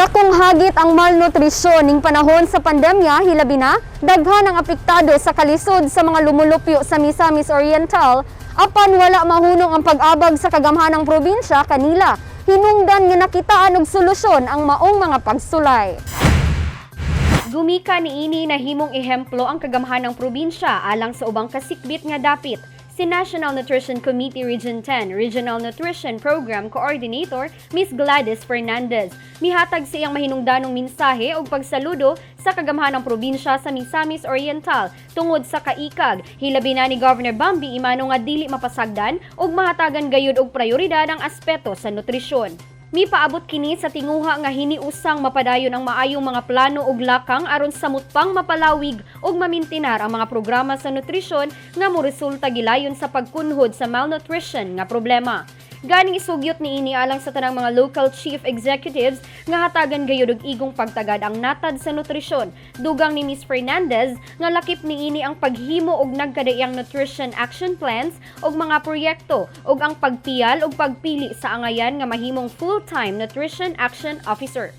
Dakong hagit ang malnutrisyon ning panahon sa pandemya, hilabi na daghan ang apektado sa kalisod sa mga lumulupyo sa Misamis Oriental apan wala mahunong ang pag-abag sa kagamhanang probinsya kanila. Hinungdan nga nakitaan og solusyon ang maong mga pagsulay. Gumika niini, nahimong ehemplo ang kagamhanang probinsya alang sa ubang kasikbit nga dapit. Si National Nutrition Committee Region 10 Regional Nutrition Program Coordinator Miss Gladys Fernandez mihatag sa iyang mahinungdanong mensahe og pagsaludo sa kagamhanang probinsya sa Misamis Oriental tungod sa kaikag hilabi na ni Governor Bambi Emano nga dili mapasagdan ug mahatagan gayud og prioridad ang aspeto sa nutrisyon. Mipaabot kini sa tinguha nga hiniusang mapadayon ang maayong mga plano ug lakang aron samot pang mapalawig ug mamintinar ang mga programa sa nutrisyon nga moresulta gilayon sa pagkunhod sa malnutrition nga problema. Ganing isugyot niini alang sa tanang mga local chief executives nga hatagan gayud og igong pagtagad ang natad sa nutrisyon. Dugang ni Miss Fernandez nga lakip niini ang paghimo og nagkadaiyang nutrition action plans ug mga proyekto ug ang pagpiyal ug pagpili sa angayan nga mahimong full-time nutrition action officer.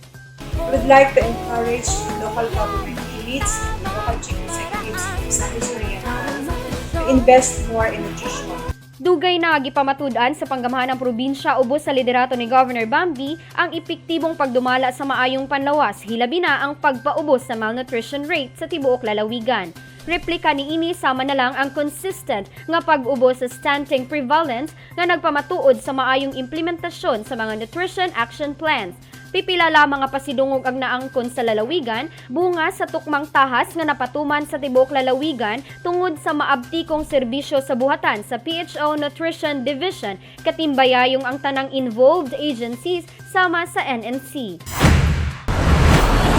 We would like to encourage local government units, local chief executives of Misamis Oriental to invest more in nutrition. Dugay na gipamatud-an sa panggamhanang probinsya ubos sa liderato ni Governor Bambi ang epektibong pagdumala sa maayong panlawas, hilabi na ang pagpaubos sa malnutrition rate sa tibuok lalawigan. Replika niini sama na lang ang consistent nga pag-ubos sa stunting prevalence nga nagpamatuod sa maayong implementasyon sa mga nutrition action plans. Pipila lamang nga pasidungog ang naangkon sa lalawigan bunga sa tukmang tahas nga napatuman sa tibuok lalawigan tungod sa maabtikong serbisyo sa buhatan sa PHO Nutrition Division katimbayayong ang tanang involved agencies sama sa NNC.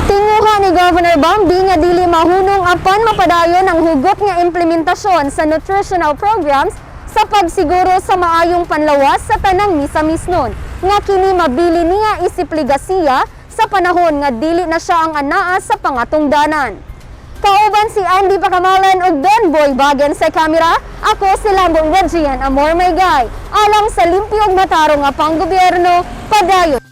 Tinguha ni Governor Bambi nga dili mahunong apan mapadayon ang hugot nga implementasyon sa nutritional programs sa pagsiguro sa maayong panlawas sa tanang Misamisnon nga kini mabili niya isip legasiya sa panahon nga dili na siya ang anaa sa pangatungdanan. Kauban si Andy Pacamalan ug Don Boy Bagen sa kamera, ako si Lambong Regian Amor Maygay. Alang sa limpyo ug matarong nga panggobyerno, padayon.